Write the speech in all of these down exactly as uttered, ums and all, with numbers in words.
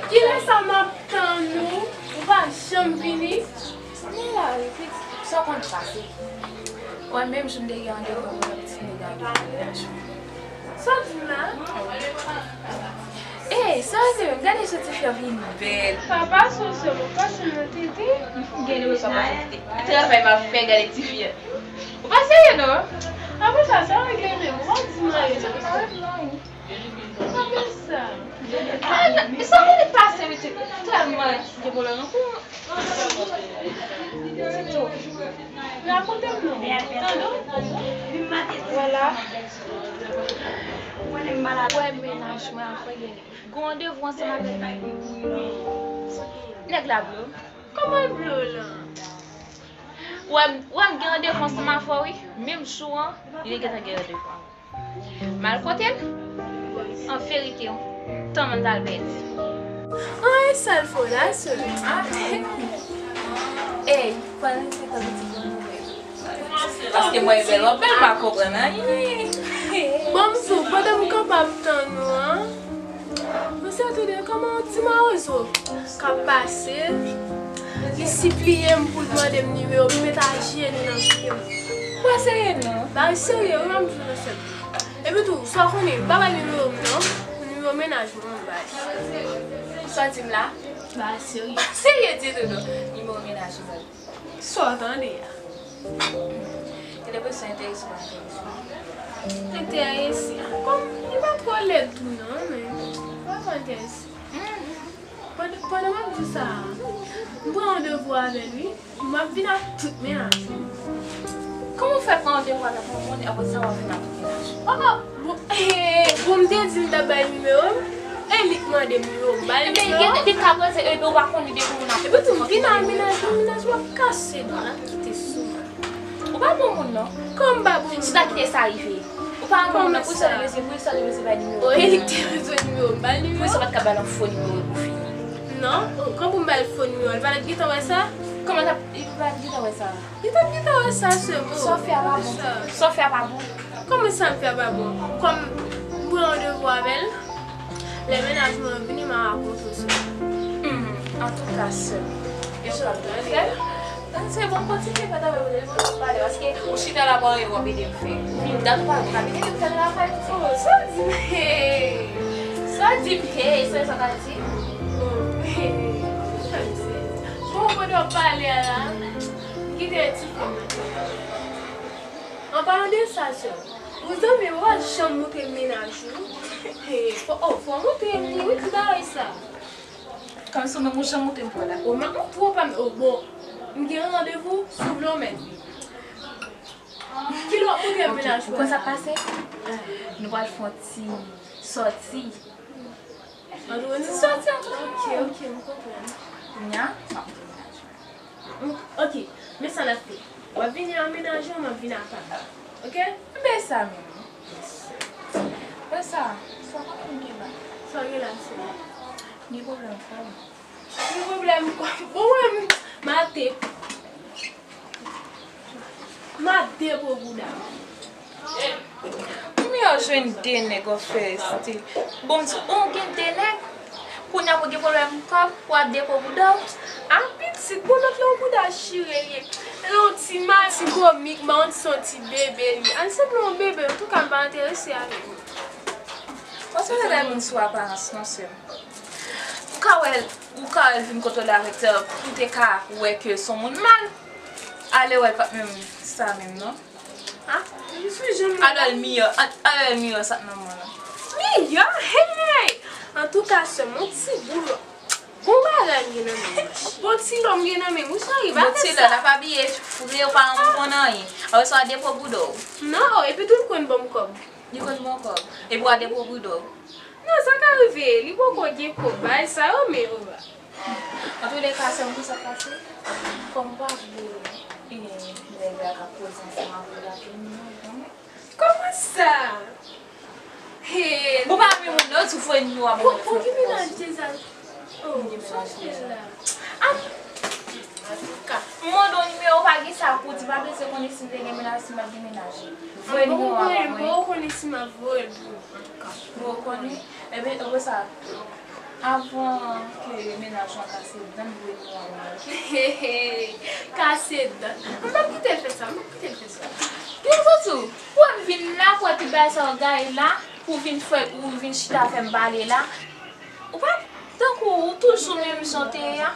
Kilè sa m ap tann ou, ou pa janm vini? Men la, wi, pitit, sa w konn pase. Wè, menm jan m te gen randevou avè w, pitit, m te gen randevou avè w. Sa w di m la? Ey, sa w di menm? Gade jan tifi an vin bèl. Papa, sou se mwen, pase nan tete. M gen de reswa pase tete. Travay m ap fè, gade tifi an. Ou pa serye non? Apre sa, sa regle menm. Ou pa di m anyen non. Apre sa. Ah, sa konn pase, mesye. Tèlman gen pwoblèm nan kou. Rakonte m non. Tande w? Vwala. Wè mennaj mwen ap gen yon randevou ansanm avèk nèg la vle w. Kòman l vle w lan? Wè m, wè m gen randevou ansanm avè w, wi. Menm jou an, li te gentan gen randevou avè w. M al kote l. An verite, yon tanman m t al pèdi. Ay, sa l fè w la, sè? Ah, ey, pandan se tankou ti bon nouvèl. Paske m wè bèl, w ap bèl, m pa konprann anyen. Bon, m sou, pandan m kanpe ap tann ou an. Ou se tande kòman yon ti mawozo k ap pase, li sipliye m pou l mande m nimewo m, li met ajenou nan pye m. Ou pa serye non? Bagay serye wi, m ap di w mesye. Epi tou, sa w konnen, m pa bay nimewo m non. Nimewo mennaj mwen m bay. Sa w di m la? Bagay serye. Serye ditou non. Nimewo mennaj ou bay. Sa w tande a? Gen enpresyon enterese w enterese. Enterese? Kòm li pa twò lèd tou non, men li pa twò enterese. Pandan, pandan m ap di w sa, m pran randevou avè l wi. M ap vin ak tout mennaj mwen. Kòman w fè pran randevou avèk yon moun, apre sa w ap vin ak tout mennaj ou? Oh, oh, bon, eh, bon, m te di m t ap bay nimewo m, e li k mande m nimewo m, m ba l nimewo. Ebyen, li ka poze, ebyen, ou pa konn li depi moun ap poze. Epi tou, m vin ak mennaj mwen, mennaj mwen ap kase dwa l, ap kite sou mwen. Ou pa bon moun, non. Kòman m pa bon moun? Si w ta kite sa rive. Ou pa renmen moun nan, pou sa li bezwen, pou sa li bezwen bay nimewo. Oh, e li k te bezwen nimewo m, ba l nimewo. Pou sa pa t ka ba l yon fo nimewo pou fini. Non, oh, kòman pou m ba l fo nimewo? Li pa t gentan wè sa? Kòman l ap, li pa t gentan wè sa? Li t ap gentan wè sa sèlman. Sa w fè a pa bon. Sa w fè a pa bon. Kòman sa m fè a pa bon? Kòm m pran randevou avè l, lè mennaj mwen vini, m a rakonte w sa. Hmm, antouka, sè m, e sa w ap fè? Se bon, kontinye, pa ta wè, w ap pale, paske ou chita la, w ap ede m fè. Vin dat ou pa, ou ka vin ede m fè travay, ou fè. Oh, sa w di m, hey! Sa w di m, hey, sa, sa w ka di? Oh, hey, sa m di? Bon, pandan w ap pale a la, m kite ti fi m nan. An palan de sa, sè, ou zanmi ou pa janm montre m mennaj ou. He, fò, oh, fò w montre m li, wi, ki bagay sa? Kòmsi w menm ou janm montre m pran la. Oh, m ap montre w pa m, oh, bon, m gen randevou, si w vle w mèt vini. Kilè w ap montre m mennaj ou? Ou konn sa k pase? Nou pral fè yon ti sòti. Antre nou? Ti sòti antre nou. Ok, ok, m konprann. Kounya, m ap montre mennaj mwen. Mm, ok, men sa n ap fè. W ap vini ak mennaj ou, m ap vini ak pa m. Ok? Ebyen sa menm. Wè sa, sa pa konn gen ba. Sa w gen la, sè? Gen pwoblèm kòb. Gen pwoblèm kòb. Bon, mwen, m ate. M ap depo bouda m. Kounya w jwenn de nèg w ap fè estil. Bon, m di w gen de nèg. Kounya pou gen pwoblèm kòb, w ap depo bouda w. A pitit, bon, lòt la yon bouda chire l ye. L yon ti mal, ti komik, men on ti, se yon ti bebe l ye. Al sanble yon bebe, antouka m pa enterese avèk li. Paske w ta bay moun sou aparans non, sè m. Ou ka wè l, ou ka wè l vin kote w la avèk sa, pou w te ka wè ke s on moun mal. Ale wè l pa t menm sa menm non. Ah, li sou janm. Alò l miyò, a-, alò l miyò sa k nan men w lan. Miyò? Hey! Antouka, sè m, yon ti boul. Bon bagay m gen nan men m, mèsi. Bon ti lò m gen nan men m, wi, cheri, pa fè sa. Bon ti lò, n ap abiye fre, ou pa janm konn anyen. Apre sa, w a depo bouda w. Non, oh, epi tou l konn ban m kòb. Li konn ban w kòb. Epi w a depo bouda w. Non, sa ka rive, li poko gen kòb, bagay sa yo, men, oh. Antouleka, sè m, pou sa pase, kòm ou pa vle, e, nèg la ka koze ansanm avè w la, ke nou, non. Kòman sa? He, ou pa renmen moun, non, sou fò nou ap. Pou, pou ki mennaj deja? Oh, sa w fè la? Ah, Antouka, m mande w nimewo, pa gen sa pou di, pa bezwen konnen si m te gen mennaj, si m pa t gen mennaj. Voye nimewo a ban mwen. Bon, ou konnen si m ap voye l pou ou. Antouka, bon, ou konnen. Ebyen, apre sa, avan ke mennaj ou an kase dan, voye nimewo a ban mwen, oke? Kase dan. M p ap kite l fè sa, m p ap kite l fè sa. Gen soti w, pou w vin la, pou w tout bagay sa w gaye la, pou w vin fè, ou vin chita fè m pale la. Ou pa, tankou ou toujou menm jan w te ye a.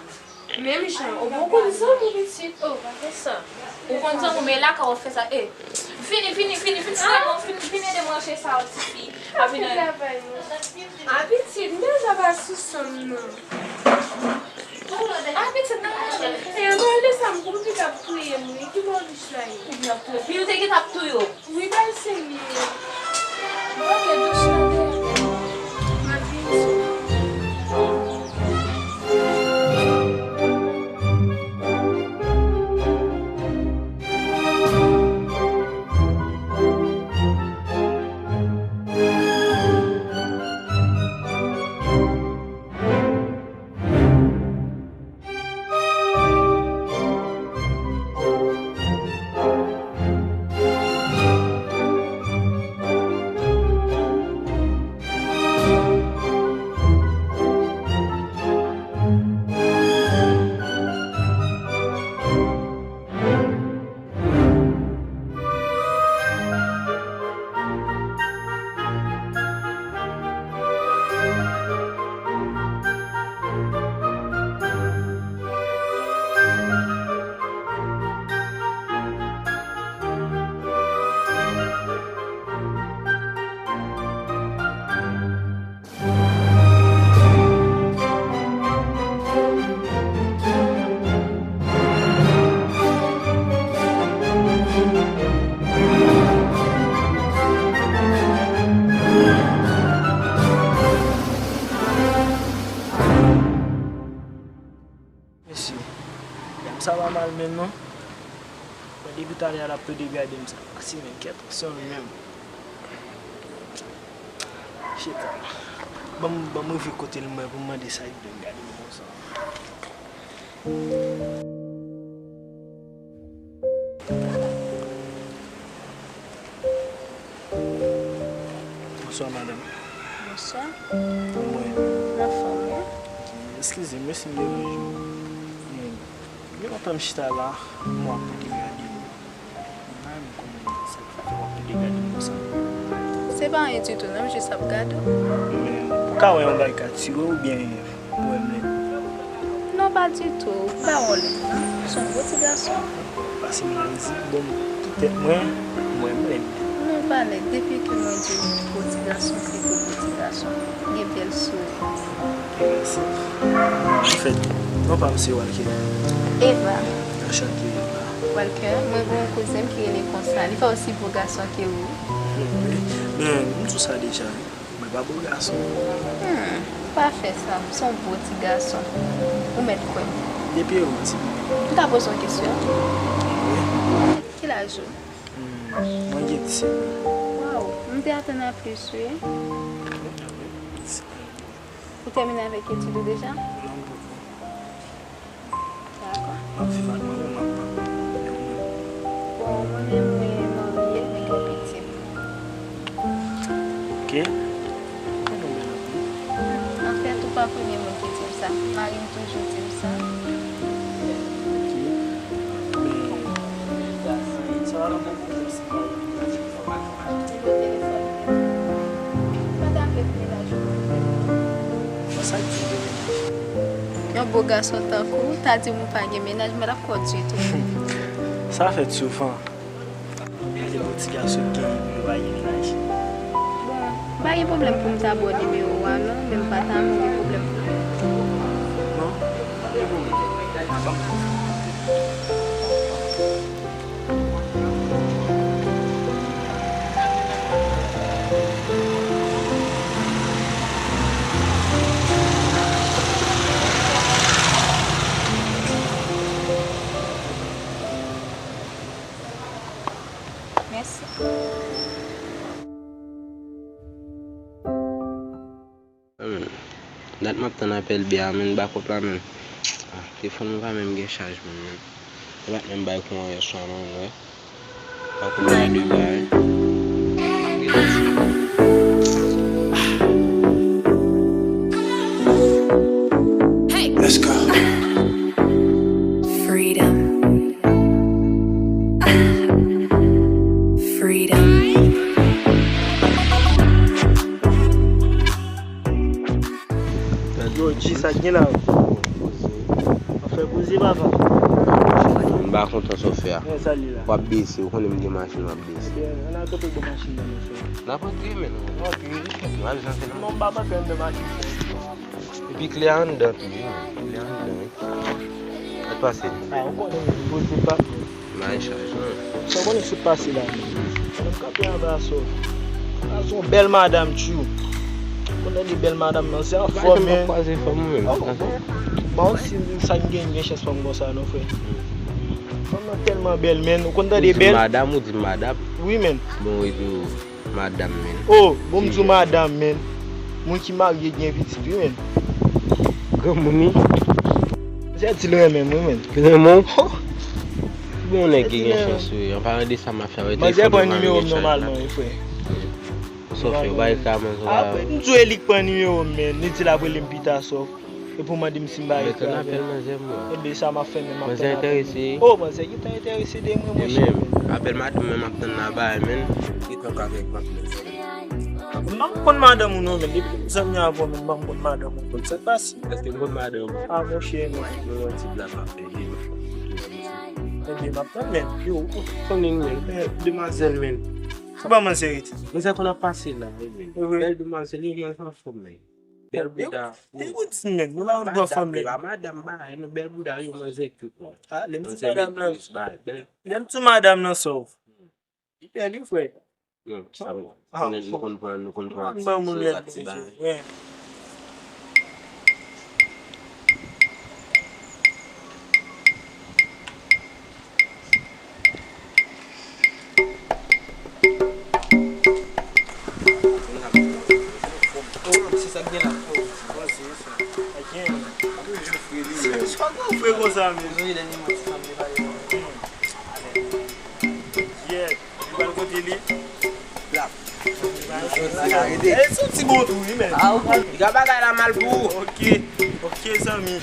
Menm jan, ou bon konn zanmi w pitit, oh, pa fè sa. Ou konn zanmi w, men lakay w ap fè sa, eh. Vini, vini, vini, vin, vini, vini, vin ede m ranje sa, ti fi. A, vini. A, pitit, m deja pa sou san m, non. A, pitit, nan manje. E, mwen, de sa, m konn pitit ap touye m, wi. Ki bò bich la ye? Pitit ap touye. Pi ou te gentan ap touye w. Wi, bay serye. Ok, dous tande. M ap vini sou. Mesye, dam sa pa mal menm non. Mwen depi talè a l ap plede gade m sa. Pase men kèt, se yon menm. Chita. Ban m, ban m rive kote l mwen pou m mande sa li vle m gade m konsa. Bonswa, madanm. Bonswa. Mwen. Anfòm, wi. Eskize m, wi, si m deranje w. Men, gen lontan m chita la, mwen ap gade w. Mwen pa renmen konnen sa k fè w ap gade m konsa. Se pa anyen ditou, non, m jis ap gade w. Men, ou ka wè yon bagay ka atire w oubyen Ou wè m lèd? Non, pa ditou. Ou pa wè w lèd, non. Ou se yon gwo ti gason. Pase m nan mizik, bon, pou tèt mwen, m wè m lèd. Non, ou pa lèd. Depi ke mwen di w gwo ti gason, se gwo, gwo ti gason. Gen bèl souri. Ok, mèsi. Anfèt, non pa m se Walker. Eva. Anchante, Eva. Walker, mwen gen yon kouzen m ki rele konsa. Li fè osi gwo gason ke ou. Non, men, men, m di w sa deja, wi. Mwen pa bo gason. Hmm, pa fè sa. M se yon bo ti gason. Ou mèt kwè m. Depi ou di. M ka poze w yon kesyon? Wi. Ki laj ou? Hmm, mwen gen disèt an. Waw, m te atann a plis, wi. Ou tèmine avèk etid ou deja? Non, m poko. Dakò. M ap viv ak manman m ak papa m. E ou menm? Bon, mwen menm, mwen marye, mwen gen yon pitit. Ok. Ou non bèl anpil. Anfèt, ou pa premye moun ki di m sa. Mari m toujou di m sa. Ok. Men, sa pa nan bon pwoblèm si mari m pa di m sa. Li nan telefòn li menm. Pa ta vle pou mennaj ou. Bon, sa k di m gen mennaj? Yon bo gason tankou w, ta di m ou pa gen mennaj, mwen t ap kwè w ditou. Sa fèt souvan. Gen de ti gason ki di yo pa gen mennaj. Bon, m pa gen pwoblèm pou m ta ba w nimewo a non, men m pa ta renmen w gen pwoblèm pou mwen. Non, pa gen pwoblèm. Mèsi. Hmm. Dat m ap tann apèl Bea, menn, bakòp la, menn. Ah, telefòn mwen pa menm gen chaj menm, menm. Yo pa t menm bay kouran yè swa non, mwen wè. Pa kouran de bagay. Let's go. Freedom. Freedom. Yo, G, sa k gen la? Anfen, koze papa. M pa kontan sa w fè a. W ap bese, ou konnen m gen machin, w ap bese. Ebyen, ann al kanpe bò machin nan, mesye. N ap antre, men. Antre. Nou al jan fè non. Non, m pa antre anndan machin. Epi kle a anndan toujou, men. Kle a anndan, wi. Al pase. Ah, ou konnen, poze pa. Mari chaj, non. Sa w konnen sot pase la, men. Sa w kanpe anba sa. Sa se yon bèl madanm, tchou. Konnen de bèl madanm nan, se anfòm, men. Kwaze fanm ou menm. Oh, bon. Bon, si sa m gen, gen chans fanm konsa, non, frè. Fanm nan tèlman bèl, men. Ou konn tande bèl? Ou di madanm, ou di madanm? Wi, men. Bon, epi ou Madanm, men. Oh, bon, m di w madanm, men. Moun ki marye gen pitit, wi, men. Granmoun, wi. Manzè di l renmen m, wi, men. Renmen w? Oh. Bon, nèg ki gen chans, wi. An palan de sa, mafya, wi, manzè pran nimewo m nòmalman, wi, frè. Sòf yo bay ka, men. Apre, m di w e li k pran nimewo m, men. Li di l ap rele m pita, sòf. Epi w mande m si m pa ekrave. Enben, sa m ap fè menm, m ap tann apèl. Manzè enterese? Oh, manzè gentan enterese de mwen, monchè. Apèl madanm mwen m ap tann nan ba, men. Gentan ka gen kòb, men. M pa konn madanm ou non, men. Depi m zanmi avè w, men, m pa konn madanm ou. Konn sa k pase? Èske m konn madanm ou? Ah, monchè, non. Nou yon ti blag m ap fè, wi. Enben, m ap tann, men. Yo, konnen, men. Demwazèl, men. Ou pa manzè rete. Manzè konn ap pase la, wi, men. Bèl demwazèl, wi, manzè anfòm, men. Bèl bouda. Te ou di menm, nou pa konn pran fanm lè. Ba madanm bagay, nou bèl bouda, yo manzè tout, non. Ah, lè m di madanm nan. Lè m di madanm nan sòf. Li bèl, wi, frè. Non, sa bon. Nou konn pran, nou konn pran. Ban moun lè ti bagay. Oh, se sa k gen la. Oh, bon, se sa. Pa gen. Toujou fre li menm. Sa k fre konsa menm? Wi, lè li mwen ti fanm li pale. Yeah, li pral kote li. Blap. E se yon ti bon tou, wi, men. Ah, ok. Piga bagay la mal pou ou. Ok, ok, zanmi.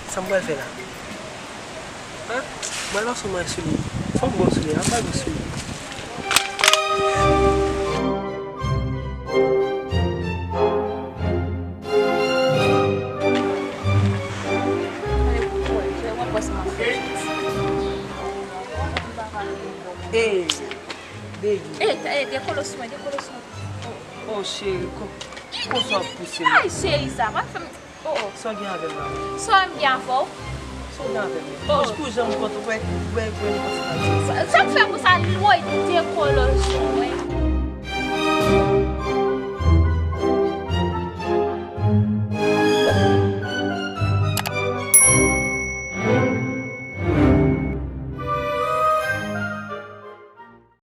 Sa m pral fè la? Hein? Mwen lanse mwen sou li. Fò m bon sou li, apa m sou li. Hey, baby. Hey, hey, dekolo sou mwen, dekolo sou mwen. Oh, cheri, kon, konsa w ap pouse m? Ay, cheri, sa pa fè m. Oh, oh. Sa w gen avè m la? Sa m gen avè w? Sa w gen avè m? Oh. Pou jan m kontan, wè, wè, wè, wè. Sa, sa k fè konsa, woy, de kolo sou mwen.